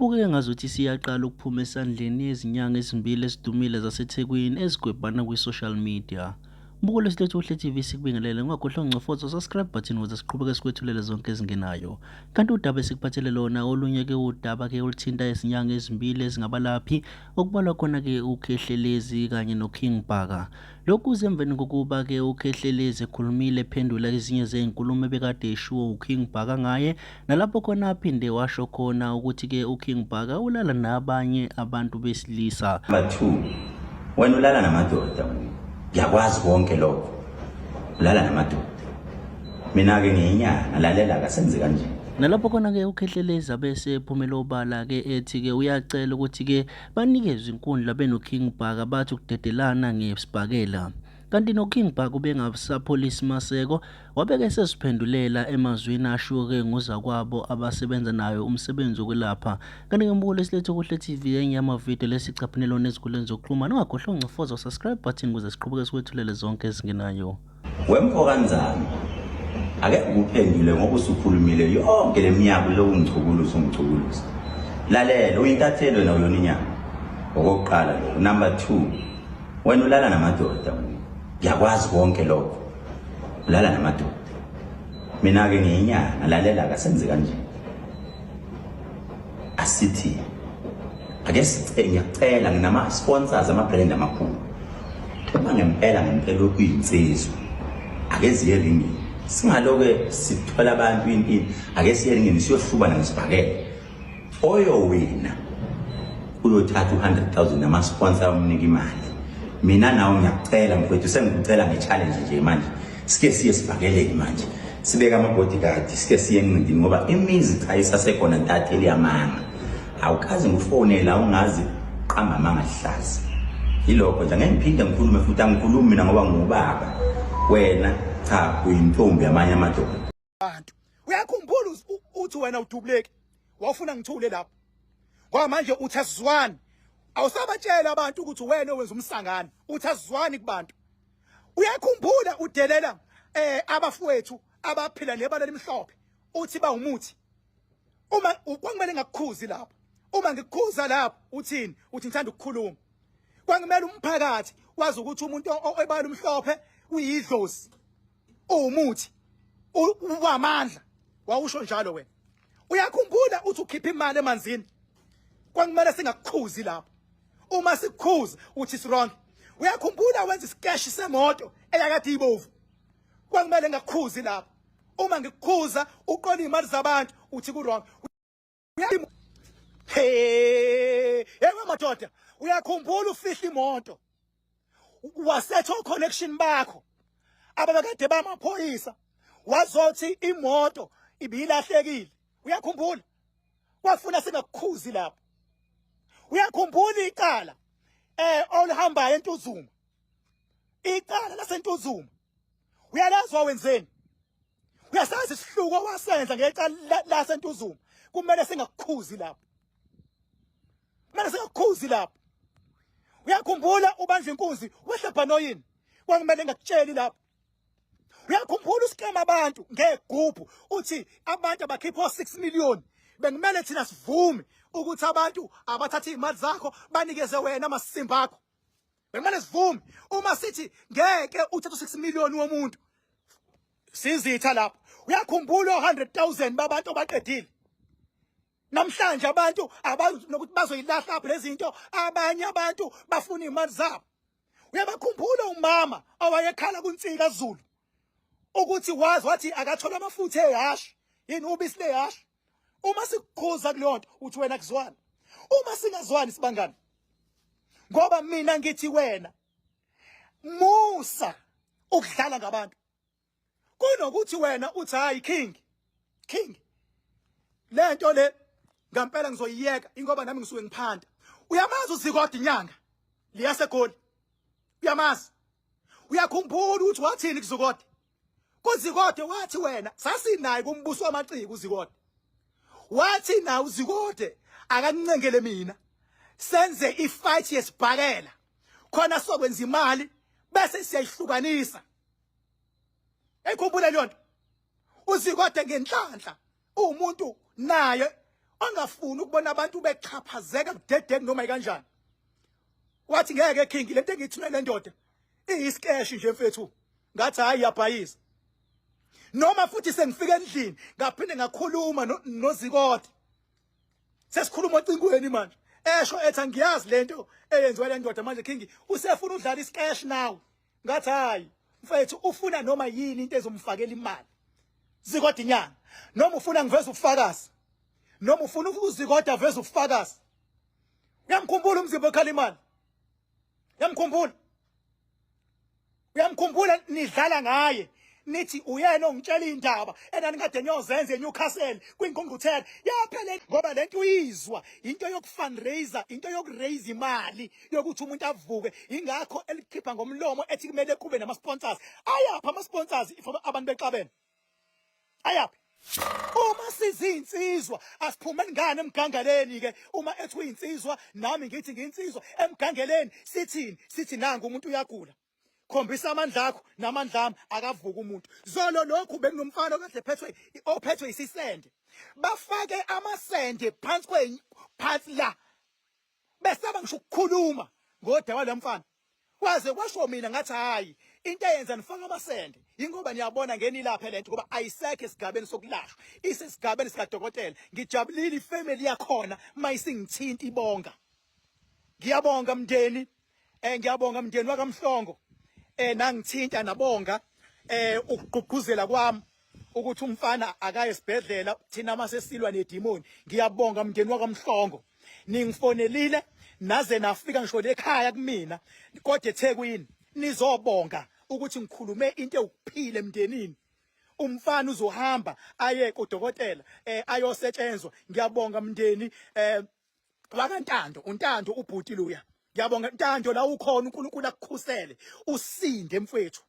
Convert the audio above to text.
Kubukeka ngazuthi siyaqala ukuphuma esandleni izinyanga ezimbili ezidumile zaseThekwini ezigwebhana kwi-social media. Mbuko lesilethu Uhle TV sikubingelele ungakhohlwa uncofoza subscribe button ukuze siqhubeke sikwethulele zonke ezingenayo. Kanti udaba esikuphathele lona olunye ke udaba ke oluthinta izinyanga ezimbili ezingabalaphi okubalwa khona ke uKhehlelezi kanye noKing Bhaka. Lokhu kuze emveni kokuba ke uKhehlelezi ekhulumile ephendula ezinye zezinkulumo ebekade eshiwo uKing Bhaka ngaye nalapho khona aphinde washo khona ukuthi ke uKing Bhaka ulala nabanye abantu besilisa. Number 2 wena ulala namadoda ngiyakwazi konke lokho ulala namadoda mina ke ngiyinyanga lalela kasenze kanje. Nalapho khona ke uKhehlelezi abese ephumela obala ke ethi ke uyacela ukuthi ke Banikezwe inkundla benoKing Bhaka bathi ukudedelana ngesibhakela. Kanti noKing Bhaka ubengasapholisi maseko wabeke eseziphendulela emazwini ashiwo-ke nguzakwabo abasebenza nayo umsebenzi wokwelapha. Kanti ngembuko lesilethe Okuhle TV enye yamavidiyo lesicaphune lona ezinkundleni zokuxhumana. Ungakhohlwa uncofoza usubscribe button ukuze siqhubeke sikwethulele zonke ezingenayo. Wemfo kaNzama ake ukuphendule ngoba usukhulumile yonke le minyaka lokhu ngichukuluza ungichukuluza. Lalela uyintatheli wena uyona inyama. Okokuqala lokho. Number 2 wena ulala namadoda ngiyakwazi konke lokho. Ulala namadoda. Mina ke ngiyinyanga lalela kasenze kanje. Asithi ake sicele ngiyacela nginama sponsors ama brand amakhulu uma ngempela ngempela uyinsizwa ake ziye ringini singaloke sithola abantu ini ake siye ringini siyohlubana ngesibhakela oyowina uyothatha u-100,000 nama-sponsor amnika imali mina nawe ngiyakucela mfowethu sengikucela nge-challenge nje manje sike siye sibhakeleni manje sibeke ama-bodyguard sike siye enqindini ngoba imizi cha isasekhona ntatheli yamanga awukaze ngikufonela ungazi qamba amanga hlazi yilokho nje angeke ngiphinde ngikhulume futhi angikhulumi mina ngoba ngiwubaba wena cha uyintombi yamanye amadoda. Bantu uyakhumbula uthi wena udubuleki wawufuna ngithule lapho ngoba manje uthi asizwani awusabatshela abantu ukuthi wena owenza umsangano uthi asizwani kubantu uyakhumbula udelela eh abafowethu abaphila nebala elimhlophe uthi bawumuthi uma kwakumele ngakukhuzi lapho uma ngikukhuza lapho uthini uthi ngithanda ukukhuluma kwakumele umphakathi wazi ukuthi umuntu obala umhlophe uyidlozi uwumuthi uwamandla wawusho njalo wena uyakhumbula uthi ukhipha imali emanzini kwakumele singakukhuzi lapho uma sikukhuza uthi is wrong uyakhumbula wenza isikeshi semoto eyakade ibovu kwakumele ngakukhuzi lapho uma ngikukhuza uqola imali zabantu uthi ku wrong. Hey, yebo madoda, uyakhumbula ufihla imoto. Wasetha connection bakho. Ababekade bamaphoyisa. Wazothi imoto ibilahlekile. Uyakhumbula? Kwafuna singakukhuzi lapho. Uyakhumbula icala eh oluhambayo eNtuzuma. Icala laseNtuzuma. Uyalazi wawenzeni? Uyasazi isihluko wasenza ngecala laseNtuzuma. Kumele singakukhuzi lapho. Kumele singakukhuzi lapho. Uyakhumbula ubanjwa inkunzi wehla bhanoyini. Kwakumele ngakutsheli lapho. Uyakhumbula usikema abantu ngegubhu uthi abantu abakhipha 6 million bekumele thina sivume ukuthi abantu abathatha izimali zakho banikeze wena amasimba akho. Bekumele sivume uma sithi ngeke uthathe 6 million womuntu. Sizitha lapho. Uyakhumbula 100,000 babantu abaqedile. Namhlanje abantu abazi nokuthi bazoyilahla apha lezinto abanye abantu bafuna imali zabo. Uyabakhumbula umama owayekhala kuNsika Zulu ukuthi wazi wathi akathola amafutha ehashi yini ubisi lehashi uma sikukhuza kuleyo nto uthi wena kuzwana uma singazwani sibangani ngoba mina ngithi wena musa ukudlala ngabantu kunokuthi wena uthi hayi king king lento le ngampela ngizoyiyeka ingoba nami ngisuke ngiphanda uyamazi uZikode inyanga liyasegoli uyamazi uyakhumbula ukuthi wathini kuZikode kuZikode wathi wena sasinaye kumbuso wamaciko uZikode wathi na uZikode akancengele mina senze ifight yesibhakela khona sokwenza imali bese siyayihlukanisa ekhumbula leyo nto uZikode ngenhlanhla uwumuntu naye ongafuni ukubona abantu bexhaphazeka budedengu noma ikanjani. Wathi ngeke King, lento engiyithumele le ndoda iyisikeshi nje mfethu. Ngathi hayi, yabhayisa. Noma futhi sengifika endlini ngaphinde ngakhuluma noZikode, sesikhuluma ocingweni manje, esho ethi angiyazi lento eyenziwa le ndoda manje King, usefuna udlala isikeshi nawe. Ngathi hayi mfethu, ufuna noma yini into ezomfakela imali Zikode inyanga, noma ufuna ngiveze ubufakazi, noma ufuna uZikode aveze ubufakazi. Uyamkhumbula umzimba okhala imali? Uyamkhumbula? Uyamkhumbula nidlala ngaye, nithi uyena ongitshela indaba enanikade niyozenza eNewcastle kwingqungquthela yaphela? Ngoba lento uyizwa into yokufundraiser, into yokuraise imali yokuthi umuntu avuke. Ingakho elikhipha ngomlomo ethi kumele kube nama sponsors. Ayaphi ama sponsors if abantu bexabene? Ayaphi? Uma sizinsizwa asiphumeni ngane emgangeleni ke. Uma ethi uyinsizwa, nami ngithi ngiyinsizwa, emgangeleni sithini? Sithi nangu umuntu uyagula, khombisa amandla akho namandla ami, akavuka umuntu. Zolo lokhu bekunomfana okade phethwe, ophethwe isisende, bafake amasende phansi kwe phansi la, besaba ngisho ukukhuluma ngodaba lomfana. Kwaze kwasho mina ngathi hayi, into eyenza nifaka amasende ingoba niyabona ngenilaphe lento, ngoba ayisekho esigabeni sokulashwa, isesigabeni sikadokotela. Ngijabulile ifamily yakhona mayisingithinta ibonga. Ngiyabonga mndeni, ngiyabonga mndeni wakaMhlongo, nangithinta nabonga ukugqugquzela kwami ukuthi umfana akaye esibhedlela, thina masesilwa nedemoni. Ngiyabonga mndeni wakaMhlongo, ningifonelile naze nafika ngisho lekhaya kumina kodwa eThekwini, nizobonga ukuthi ngikhulume into ewukuphila emndenini. Umfana uzohamba aye kudokotela, ayosetshenzwa. Ngiyabonga mndeni wakaNtando, uNtando ubhuti luya. Ngiyabonga Ntando, la ukhona, uNkulunkulu akukhusele, usinde mfethu.